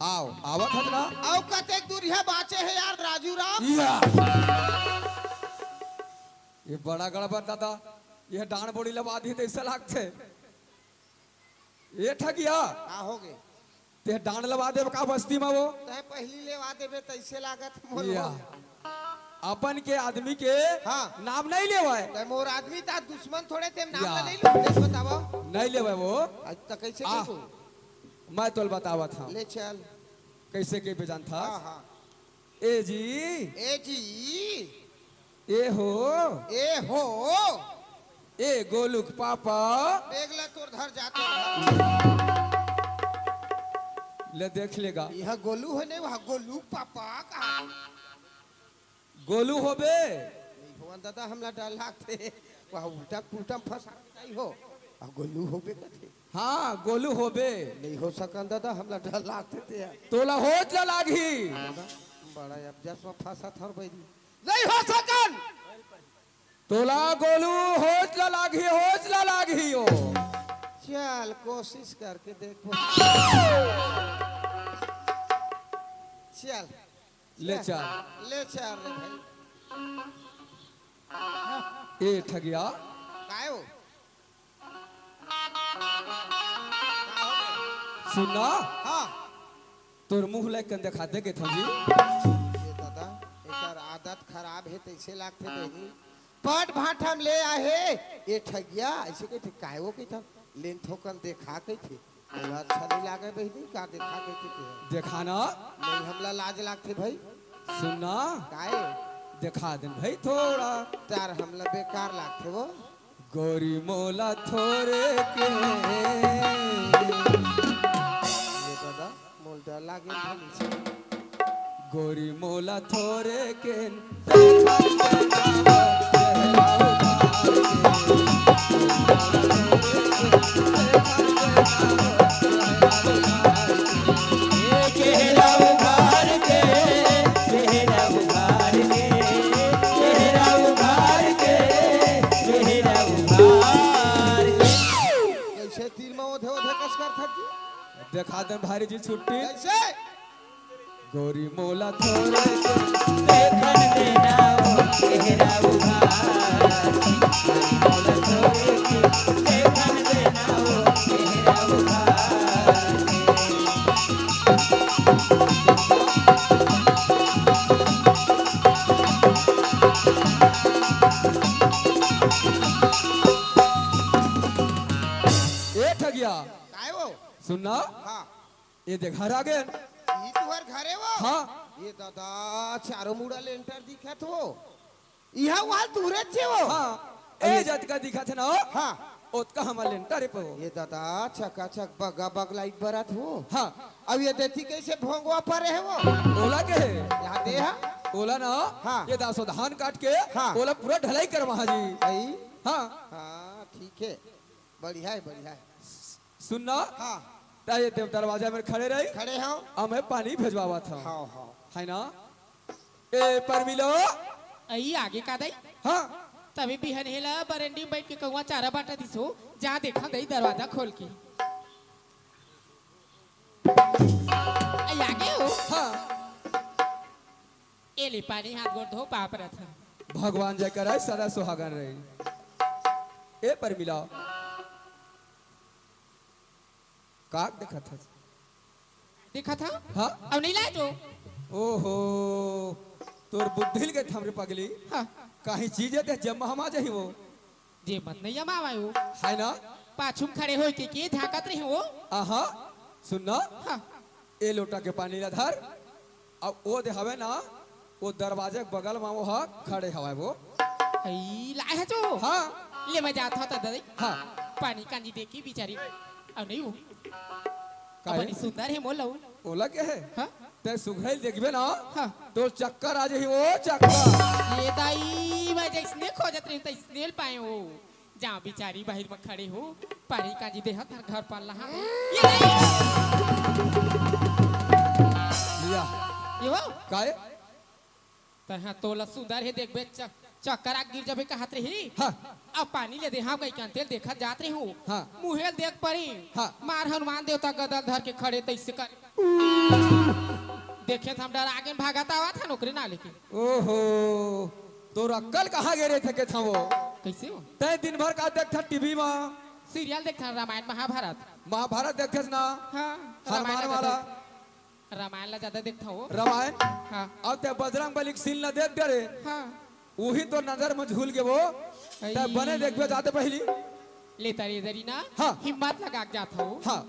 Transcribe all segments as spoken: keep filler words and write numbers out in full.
आव, आवत हस ना? अउ कतेक दूरिहा बांचे हे यार राजू राम? या। ये बड़ा गड़बड़ दादा, ये डांड़ बोड़ी लबा दिही तइसे लागथे। ए ठगिया, का होगे? तें डांड़ लबा देबे का बस्ती म वो? तैं पहिली लेवा देबे तइसे लागत मोला। या। अपन के आदमी के हाँ। नाम नइ लेवय। तैं मोर आदमी त दुश्मन थोड़े, तें नाम या। ला नइ लूं, देख बतावा। नइ लेवय वो। आज त कइसे आ, कइसे? मैं तोला बतावत हंव। ले चल। कइसे कहिबे जानथस? हाँ, हाँ। ए जी। ए जी। ए हो। ए हो। ए गोलू के पापा। बेग ला तोर धर जा, तोर धर। ले देख लेगा। इहाँ गोलू हे नहीं, वहाँ गोलू के पापा कहा। गोलू होबे? नहीं होवन दादा, हमला डर लागथे। वहाँ उल्टा पुल्टा फंसा के नहीं हो। आ गोलू होबे कथे। हाँ, गोलू होबे। नहीं हो सकन दादा, हमला डर लागथे ते। तोला होच ला लागही। दादा, बड़ा अब जस में फंसा थर बैरी। नहीं हो सकन। तोला गोलू होच ला लागही, होच ला लागही ओ। चल, कोशिश करके देखो। चल। ले चल। ले चल रे भाई। ए ठगिया। काय हो? सुन ना। हाँ। तोर मुंह ला एक कन देखा दे के थों जी। ए दादा, एकर आदत खराब हे, तइसे लागथे बहिनी। पट भांठा म ले आहे, ए ठगिया, अइसे कहिथे, काय वो कहिथे, लेन थोकन देखा कहिथे। ओला अच्छा नइ लागे बहिनी, का देखा कहिथे के? देखा ना। नहीं, हमला लाज लागथे भाई। सुन ना। काय? देखा देन भाई थोड़ा। तार हमला बेकार लागथे वो। गोरी मोला थोरे के। ये दादा, मोला डर लागे भली से। गोरी मोला थोरे के। चेहरा उघार के, चेहरा उघार के, चेहरा उघार के, चेहरा उघार के। कइसे तीर म ओधे ओधे कस करथस जी? देखा दे भारी जी छुट्टी। कइसे? गोरी मोला थोरे के देखन देना ओ चेहरा उघार। गोरी मोला थोरे के देखन देना ओ चेहरा उघार। ए ठगिया। काय वो? सुन ना। हाँ। ए दे घर आ गेन। ई तुहर घर हे वो? हाँ। ए दादा, चारों मुड़ा लेंटर दिखत वो। इहाँ वाल दूरे छे वो। हाँ। अरे ए जतका दिखत हे ना, हाँ। ओतका हमर लेंटर हे पे वो। ए दादा, चकाचक बगा बग लाइट बरत वो। हाँ। अब ए देती कइसे भोंगवा परे हे वो? ओला के हे? यहाँ दे हा? ओला ना, हाँ। ए दासो धान काट के, हाँ। ओला पूरा ढलाई करवा हा जी। आई? हाँ। हाँ, ठीक हे। बढ़िया हे, बढ़िया हे। सुन ना। हाँ। त ए दरवाजा में खड़े रही। खड़े हंव। अब मैं पानी भेजवावत हंव। हाँ, हाँ। हे ना? ए परमिलो। अई आगे का दई? हाँ। तभी बिहन हेला बरंडी में बइठ के कौआ चारा बांटा दिस हो। जा देखा दई दरवाजा खोल के। अई आगे हो। हाँ। ए ले पानी हाथ गोड़ धो पाँव परत हंव। भगवान जय करे, सदा सुहागन रही। ए परमिला, का देखत हस? देखत हंव? हाँ? अब नइ लाय तो। ओहो, तोर बुद्धि ल गे थमरे पगली। हाँ। काहीं चीज हे ते जम्मा हमा जाही वो। जे मत नइ अमावय वो। हे ना? पाछू म खड़े होय के, के झांकत रहे वो। आहा, सुन ना। हाँ। ए लोटा के पानी ला धर। अउ ओ दे हवे ना, ओ दरवाजा के बगल म वो ह खड़े हवय वो। हई, लाय हस वो? हाँ। ले मैं जात हंव त दई। हाँ। पानी कांजी दे के बिचारी। अउ नहीं वो। काहे? अपनी सुंदर हे मोला वो। ओला के हे? हाँ। ते सुघरई ल देखबे ना, हाँ। तोर चक्कर आ जाही वो, चक्कर। ए दाई, मैं जइसने खोजत रहेंव, तइसने ल पाएंव वो। जा बिचारी बाहिर म खड़े हो, पानी कांजी देहत हंव घर पार लहा दे। ए दाई! या। ए वो? काय? तैं हा तोला सुंदर हे देखबे, च-, चक्कर आ गिर जाबे कहत रहे। हाँ। अब पानी ले देहंव कहिके अंते ल देखत जात रहेंव। हाँ। मुहे ल देख परेंव। हाँ। मार हनुमान देवता गदा ल धर के खड़े तइसे कर। देखे त हम डरा गेन, भागत आवत हन ओकरे ना लेके। ओहो, तोर अक्कल कहाँ गे रहिथे के था वो? कइसे हो? तैं दिन भर का देखथस टीवी मा? सीरियल देखथन, रामायण महाभारत। महाभारत देखथस ना? हाँ, हनुमान रामायण वाला। देखथन। रामायण ला ज्यादा देखथव। रामायण? हाँ। अब तैं बजरंग बली के सीन ला देख डरे। हाँ। उही तोर नजर में झूल गे वो। अई। तैं बने देखबे जाते पहिली। ले तारी दरी ना। हाँ। हिम्मत लगा के जात हव। हाँ।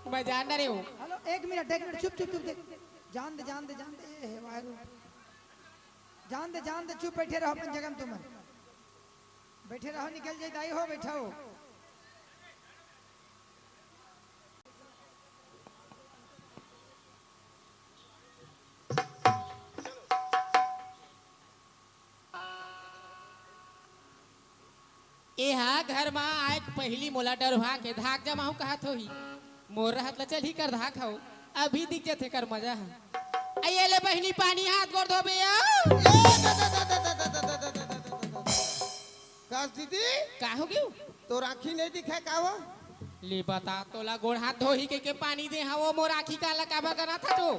मैं जान डरे हूँ। हेलो, एक मिनट, एक मिनट, चुप, चुप, चुप, देख। जान दे, जान दे, जान दे, ए, हे वाहिगुरु। जान दे, जान दे, चुप बैठे रहो अपन जगह में तुमन। बैठे रहो, निकल जाई दाई हो, बैठो। एहा घर मा आए के पहिली मोला डरवा के धाक जमाहूं कहत होही। मोर रहत ल चलही कर धाक हव। अभी दिख जथे कर मजा ह। आ ये ले बहिनी पानी, हाथ गोड़ धोबे आओ। ए, द, द, द, द। कस दीदी? का हो गयो? तोर आँखी नहीं दिखे का वो? ले बता, तोला गोड़ हाथ धोही के, के पानी दे हवं, मोर आँखी काला काबर गना था तो?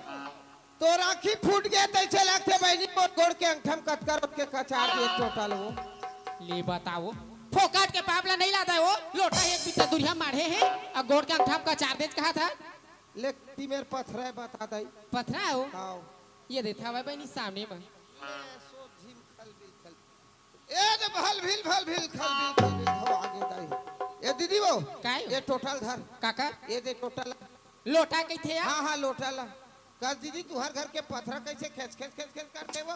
तोर आँखी फूट गे तइसे लगथे बहिनी, मोर गोड़ के अंगठा म कतका रोट के कचार दिए टोटल वो। ले बताओ, फोकट के पाप ला नहीं लादा वो, लोटा एक बीता दुरिहा माढ़े हे, अउ गोड़ के अंगठा म कचार देच कहा था। ले ती मेर पथरा हे बता दई। पथरा हो? हाँ। ये देथा हवय बहिनी सामने म। ए दे भल भिल, भल भिल, खल भिल, खल भिल, धो आगे दाई। ए दीदी वो, काय? ये टोटल धर। काकर? ये दे टोटल। लोटा कइथे या? हाँ, हाँ, लोटा ला। कस दीदी, तुहर घर के पथरा कइसे खेच, खेच, खेच, खेच करथे वो?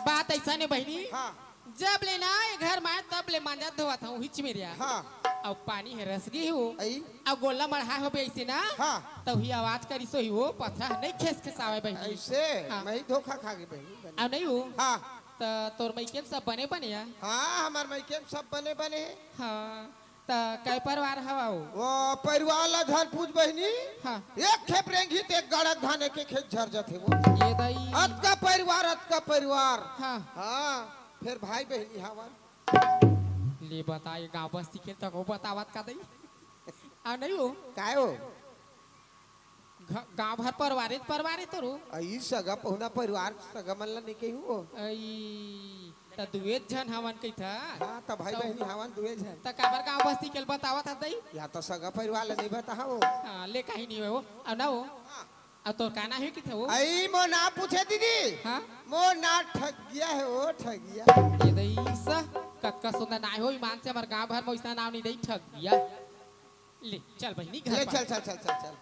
बात अइसने बहिनी। हाँ। जब ले ना ये घर मा आए, तब ले मांजत धोवत हूँ, हिच मेरिया। हाँ। अब पानी हे रस गे हो। अई? अब गोला मढ़ा होबे अइसे ना? हाँ। तब ही आवाज करिस होही वो, पथरा नहीं खेस खेसावे बहिनी। अइसे? हाँ। मैं ही धोखा खा गे बहिनी, बहिनी। अब नहीं हो? हाँ। त तोर मइके म सब बने बने या? हाँ, हमर मइके म सब बने बने हे। हाँ। त कै परिवार हवा हो? वो परिवार ला झन पूछ बहिनी। हाँ। एक खेप रेंगही त एक गाड़ा धान एक एक खेत झर जथे वो। ये दई। अतका परिवार, अतका परिवार। हाँ। हाँ, फेर भाई बहिनी हवन। ले बता, ये गाँव बस्ती के तको बतावत का दई? आ नहीं हो? काय हो? घ-, गाँव भर परिवारे, परिवारे तो रो। अई सगा पहुना परिवार, सगा मन ला नहीं कही हो। अई, त दुए झन हवन कही था। हाँ, त भाई त बहिनी हवन दुए झन। त काबर गाँव बस्ती के बतावत हस दई? या त सगा परिवार ला नहीं बताहा हो। हाँ, ले कहीं नहीं हो, अब ना हो। हाँ। अब तोर का ना हे कि थे वो? अई, मोर नाम पूछे दीदी। हाँ? मोर नाम ठगिया हे, ओ ठगिया। ये दई सा, कतका सुंदर नाम हो, ईमान से हमर गाँव भर में ओइसना नाम नहीं दई, ठगिया। ले, चल बहिनी, घर ले, पर। चल, चल, चल, चल, चल।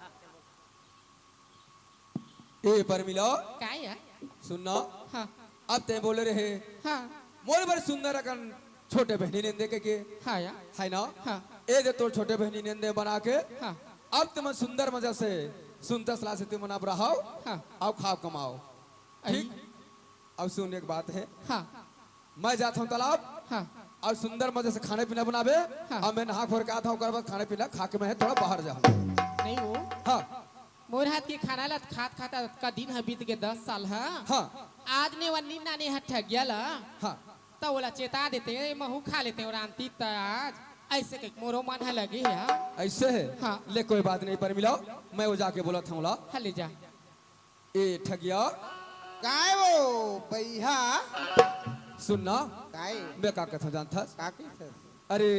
ए, परमिला। का या? सुन ना। हाँ। अब तैं बोले रहे। हाँ। मोर बर सुंदर अकन छोटे बहिनी नेंदे के, के। हाँ या। है ना? हाँ। ए दे तोर छोटे बहिनी नेंदे बना के। हाँ। अब तुमन सुंदर मजा से सुनता सलाह से तुमन अब रहो। हाँ। अब खाओ कमाओ। अई। ठीक? अब सुन एक बात हे। हाँ। मैं जात हूँ तालाब। हाँ। अउ सुंदर मजा से खाना पीना बनाबे। हाँ। अउ मैं नहा खोर के आत हूँ, ओकर बाद खाना पीना खा के मैं थोड़ा बाहर जाहूँ। नहीं हो। हाँ। मोर हाथ के खाना ला खात खात अतका दिन ह बीत गे, दस साल ह। हाँ। आज ने वन्नी नाने ह ठगिया ला। हाँ। त ओला चेता देते, महू खा लेते हो रांती त आज। अइसे कहिके मोरो मन ह लगे हे, हाँ। अइसे हे? हाँ। ले कोई बात नहीं परमिला, मैं वो जाके बोलत हूँ ला। हाँ, ले जा। ए ठगिया। काय वो बइहा? सुन ना। काय? मैं का कथों जानथस? का कथस? अरे,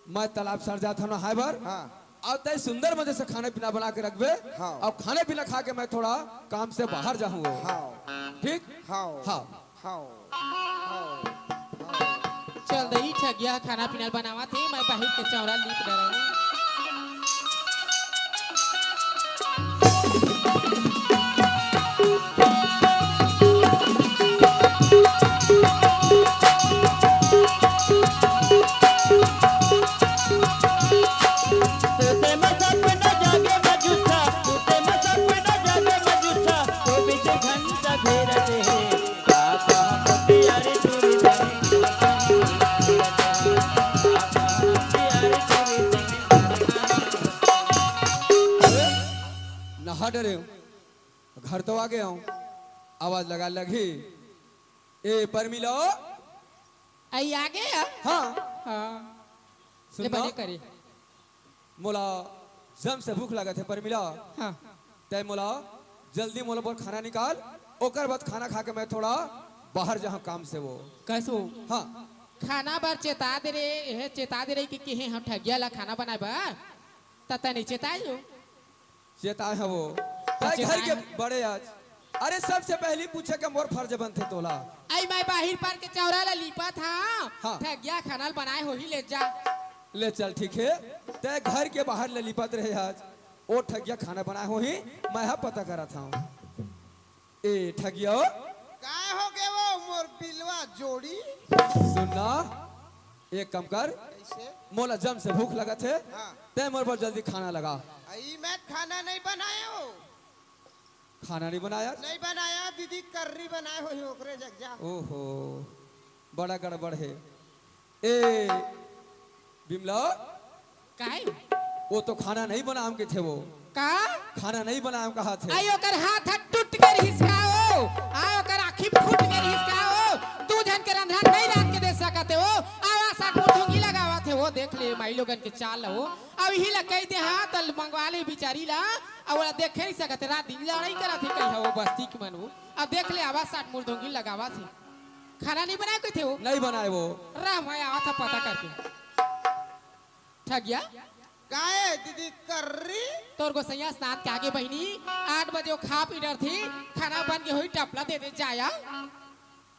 मैं तालाब सर जात हूँ नहाए बर। हाँ। अउ तैं सुंदर मजे से खाना पीना बना के रखबे। हाँ। अउ खाना पीना खा के मैं थोड़ा काम से बाहर जाहूँ। हाँ। ठीक? हाँ। हाँ। हाव, हाव, हाव। चल दई, ठगिया खाना पीना बनावत हे, मैं बाहिर के चौरा लीप डरहूँ। नहा डरे हूँ, घर तो आ गया हूँ, आवाज लगा लगी। ए परमिलो, आई आ गया? हाँ। हाँ। सुन ले ना, बने करे। मोला जम से भूख लागत हे परमिला। हाँ। तै मोला जल्दी मोला बर खाना निकाल, ओकर बाद खाना खा के मैं थोड़ा बाहर जाहूं काम से वो। कैसो? हाँ। खाना बर चेता दे रे, एहे चेता दे रे कि केहे हम ठगिया ला खाना बनाए बर, त तै नहीं चेताए हो। चेताए हवो। तै चेताए घर के हवो। बड़े आज। अरे सबसे पहली पूछे के मोर फर्ज बनथे तोला। आई मैं बाहिर पार के चौरा ला लीपत हाँ। हाँ। ठगिया खाना ल बनाए होही ले जा। ले चल ठीक हे। तै घर के बाहर ले लीपत रहे आज। ओ ठगिया खाना बनाए होही, मैं हा पता करत हूँ। ए ठगिया। काय हो गे वो मोर बिलवा जोड़ी? सुन ना, एक काम कर। कैसे? मोला जम से भूख लगत हे। हाँ। तै मोर बर जल्दी खाना लगा। आई मैं खाना नहीं बनाए हो। खाना नहीं बनाया? नहीं बनाया, दीदी कर्री बनाए होही ओकरे जग जा। ओहो, बड़ा गड़बड़ हे। ए बिमला। काय? वो तो खाना नहीं बनाम के थे वो। का? खाना नहीं बनाम कहा थे। आई ओकर हाथ ह टूट के रहिस का ओ? आ ओकर आँखी फूट के रहिस का ओ? दू झन के रंधन नहीं रांध के दे सकत हे वो। आवा साथ मुठुंगी लगावत हे वो, देख ले माई लोगन के चाल ल वो। अब इही ला कह दे हाँ, त मंगवा ले बिचारी ला। अब ओला देखे नहीं सकत हे, रात दिन लड़ाई करत हे कही वो बस्ती के मन वो। अब देख ले आवा साथ मुठुंगी लगावत हे। खाना नहीं बनाए कथे वो? नहीं बनाए वो। रह, मैं आवत ह पता करके। ठगिया? काय दीदी कर्री? तोर गोसैया स्नान के आगे बहिनी, आठ बजे वो खा पी डरथे, खाना बन के होई, टपला दे दे जाया।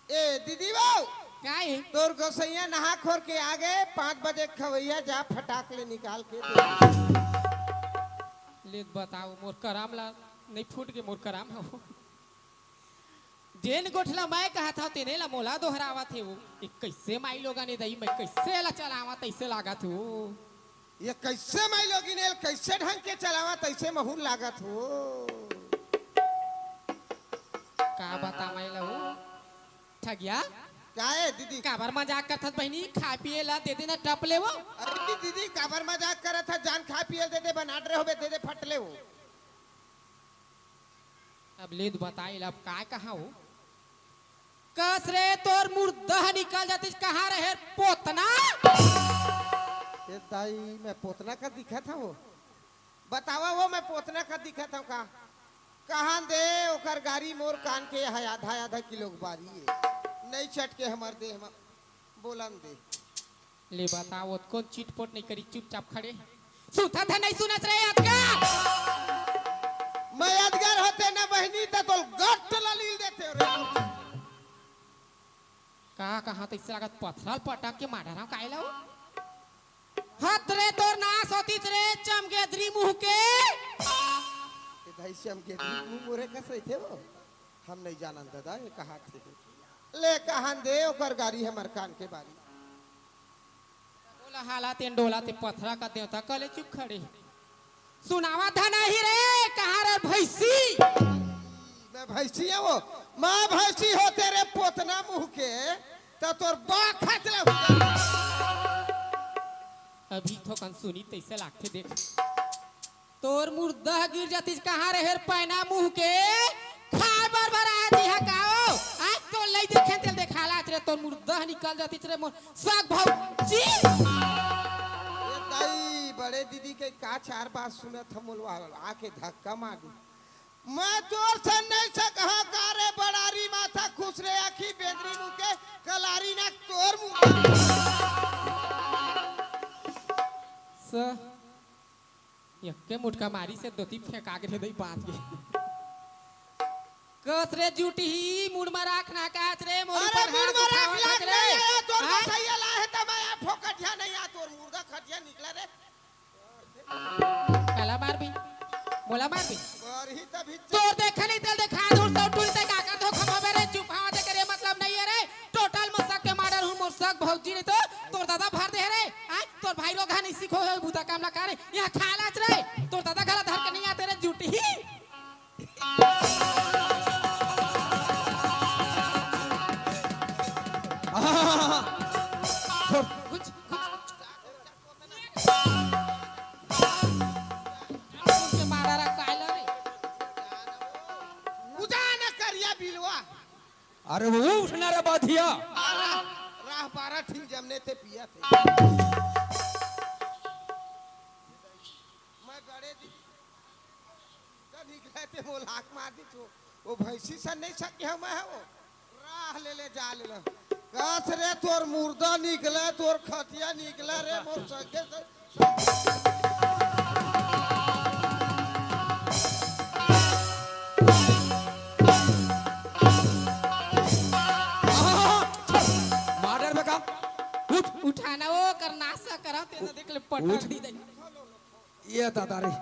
ए दीदी वो। काय? तोर गोसैया नहा खोर के आगे पाँच बजे खवैया जा फटाक ले निकाल के दे। ले बताओ मोर कराम ला नहीं फूट के मोर कराम हो। जेन गोठ ला मैं कहत हव, तेने ला मोला दोहरावत हे वो। ये कैसे माई लोगन ए दई, मैं कैसे ला चलावत, ऐसे लागत हो। ये कैसे माई लोगिन एल, कैसे ढंग के चलावत, ऐसे महूर लागत हो। का बता माई ला वो? ठगिया? का है दीदी? काबर मजाक करत हस बहिनी? खाए पिए ला दे देना टप ले वो। अरे दीदी, काबर मजाक करत हस? जान खाए पिए दे दे, बनाट रहे होबे, दे दे फट ले वो। अब ले तो बताई ला, अब काय कहा हो? कस रे, तोर मुर्दा ह निकल जातिस, कहाँ रहे पोतना? ए दाई, मैं पोतना का दिखत हूँ? बतावा वो, मैं पोतना का दिखत हूँ का? कहाँ दे, ओकर गारी मोर कान के है, आधा आधा किलो के बारी है। नहीं चटके हमर देह में, बोलन दे। ले बताओ, कौन चिटपोट नहीं करी, चुपचाप खड़े। सुनत है, नहीं सुनत रे, अतका? मैं अजगर होते ना बहिनी, त तोल गट ला लील देते रे। का कहाँ त इससे लागत पथराल पटक के मार रहा काहे ला वो? हत रे तोर नास होतिस रे, चमगेदरी मुँह के। ए भाई, चमगेदरी मुँह मोरे कस रहिथे वो? हम नहीं जानन दादा, ये कहा थे। ले कहन दे, ओकर गारी हमर कान के बारी। ओला हाला तेन डोला ते पथरा का देवता कले चुप खड़े। सुनावा धना ही रे, कहाँ रे भैंसी? मैं भैंसी है वो, माँ भैंसी होते रे पोतना मुँह के, त तोर बा खचला हो। अभी थोकन सुनी तैसे लागथे देख। तोर मुर्दा ह गिर जातिस, कहाँ रहे रे पैना मुँह के? खाए बर बर आया जी हा का ओ? आज तो लई देखें तेल देखाला रे, तोर मुर्दा ह निकल जातिस रे मोर सग भौजी। ए दाई, बड़े दीदी के का चार बात सुनत हम, मोला आके धक्का मार दी। मैं तोर से नहीं सकहा का रे, बड़ारी माथा खुश रे, आखी बेंदरी मुँह के, कलारी ना तोर मुँह। स यक्के मुटका मारी से दोती फेंका के दई बांच गे। कस रे जूटी ही, मुड़ मा राख ना काच रे, मोर अरे ऊपर मुड़ हाथ मा राख उठावत लाग हस रे। नहीं आया, तोर हाँ? गोसैया ला है त मैं आ फोकटिया नहीं आ, तोर मुर्दा खटिया निकला रे। काला मार भी, मोला मार भी। मार ही तभी तोर देखे नहीं तेल देखा दूर तो टूल ते काका धोखा में मेरे चुप हवा दे करे मतलब नहीं है रे। टोटल मसक के मार हूँ मोर सग भौजी नहीं तो तोर दादा भर दे रे। हाँ? तोर भाई लोग घनी सीखो हो भूता काम ला करे। यहाँ खा लाच रे, तोर दादा घला धर के नहीं आते रे, जूटी ही। कुछ, कुछ। के मारा रा कायला रे। बुझा न करिया बिलवा। अरे वो उठना रे बाधिया। राह, राह बारह ठिन जमने ते पिया थे। गड़े दी। मुर्दा निकले ते मोला हाक मार दी तू। वो भैंसी सन नहीं सके हम है वो। राह ले ले जा ले ले। कस रे तोर मुर्दा निकले, तोर खटिया निकले रे मोर सगे से। मार डार बे का। उठ। उठाना वो कर नासा करा, तेना देख ले पटक उठ। दी दे। ये दादा रे।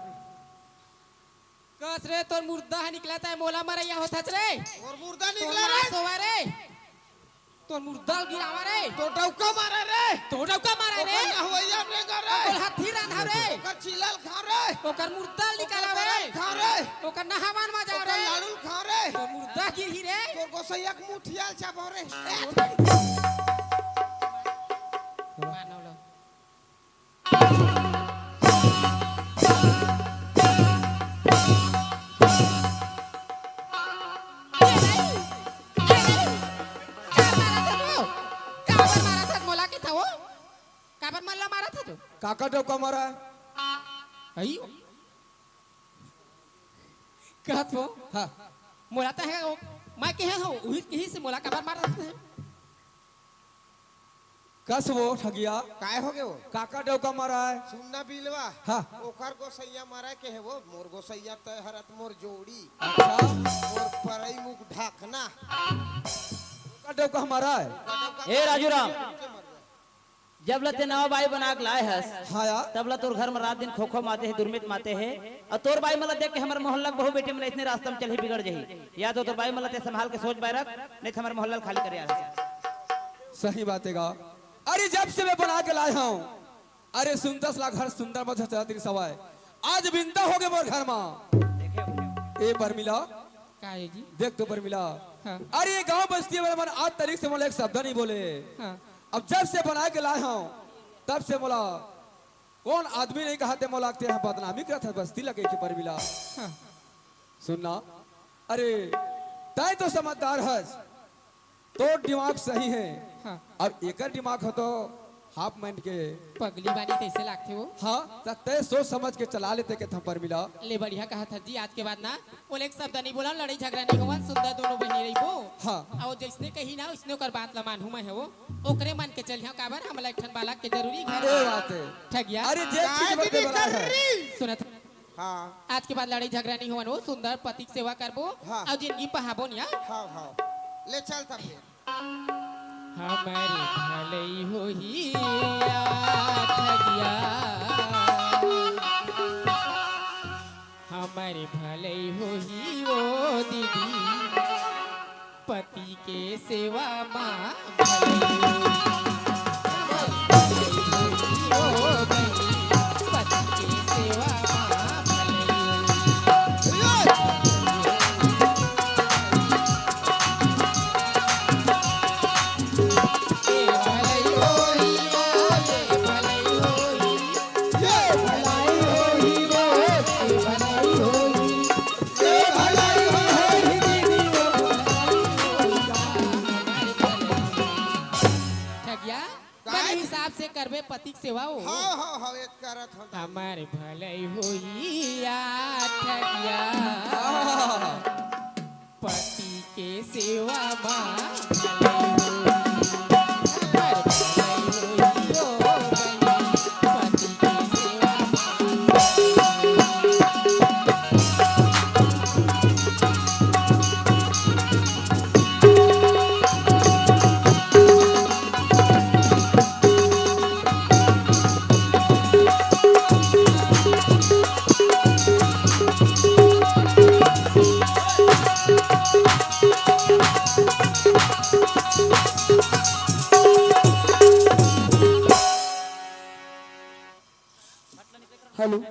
कस रे, तोर मुर्दा ह निकलत हे, मोला मरैया होथस रे। तोर मुर्दा तोर निकला रे। नास होवा रे। तोर मुर्दा ल गिरावा रे। तोर डौका मारा रे। तोर डौका मारा रे। ओकर नहवैया रेंगा रे। ओकर हथी रांधा रे। ओकर चीला ल खा रे। ओकर मुर्दा ल निकाला ओकर रे। बरा ल खा रे। ओकर नहावन म जाओ ओकर रे। लाड़ू ल खा रे। तोर मुर्दा गिरही रे। तोर गोसैया के मुठिया ल चाबो रे। मानव लो। ए भाई, ए भाई, का मारत हस तू? काबर मारत हस मोला के था वो? काबर मन ला मारत हस तू? काकर डौका मारा हे? अई? कहत हो? हाँ। मोला त हे वो, मैं कहे हो, उही कही से मोला काबर मारत हस? कस वो ठगिया। काय हो गे वो? काकर डौका मारा हे? सुन्ना बिलवा। हाँ। ओकर गोसैया मारा के हे वो, मोर गोसैया तय हरत मोर जोड़ी। अच्छा। मोर परई मुख ढाकना। काकर डौका मारा हे? ओकर डौका ए राजू राम। जब ले ते नवा बाई बना के लाए हस, हाँ यार। तब ले तोर घर में रात दिन खोखो माते हे, दुरमित माते हे। अउ तोर बाई मन ला देख के हमर मोहल्ला के बहू बेटी मन अइसने रास्ता में चलही, बिगड़ जही। या तो तोर बाई मन ला ते संभाल के सोच बाय रख, नहीं तो हमर मोहल्ला ल खाली करे आ रहा। सही बात हे गा। अरे जब से मैं बना के लाए हंव, अरे सुंदर ला घर सुंदर मत चला दिन सवाए। आज बिंदा हो गे मोर घर मा। ए परमिला, का हे जी? देख तो परमिला। हाँ। अरे ये गांव बस्ती वाले मन आज तारीख से मोला एक शब्द नहीं बोले। हाँ। अब जब से बना के लाए हंव, तब से मोला कोन आदमी नहीं कहा ते मोला, ते ह बदनामी करत हे बस्ती लगे के परमिला। हाँ। सुनना, अरे तय तो समझदार हस, तोर दिमाग सही हे। हाँ। अब एकर दिमाग हो तो हाफ माइंड के। पगली बानी तइसे लागथे वो। हाँ, त तय सोच समझ के चला लेते के थम परमिला। ले बढ़िया कहत हस जी, आज के बाद ना ओला एक शब्द नहीं बोला, लड़ाई झगड़ा नहीं होवन, सुंदर दोनों बहिनी रहिबो। हाँ। अउ जइसने कही ना, ओइसने ओकर बात ला मानहूं मैं हे वो। ओकरे मन के चलिहा, काबर हमला एक ठन बालक के जरूरी घर ए हे। बात हे। ठगिया। अरे जे काय चीज बते दीदी बला हे। जरूरी? सुनत। हाँ। आज के बाद लड़ाई झगड़ा नहीं होवन वो, सुंदर पति के सेवा करबो। हाँ। अउ जिंदगी पहाबो निया। हाँ, हाँ। ले चल तब फिर। हमर भलई होही या ठगिया, हमर भलई होही ओ दीदी, पति के सेवा मा भलई होही। हमर भलई होही ओ बहिनी, पति के सेवा मा भलई होही। ठगिया, काय? बने हिसाब से करबे पति के सेवा ओ। हाँ, हाँ, हाँ, एक करत हन। हमर भलई होही या ठगिया। हाँ। पति के सेवा मा भलई होही, हमर भलई होही ओ बहिनी, पति के सेवा मा। हेलो।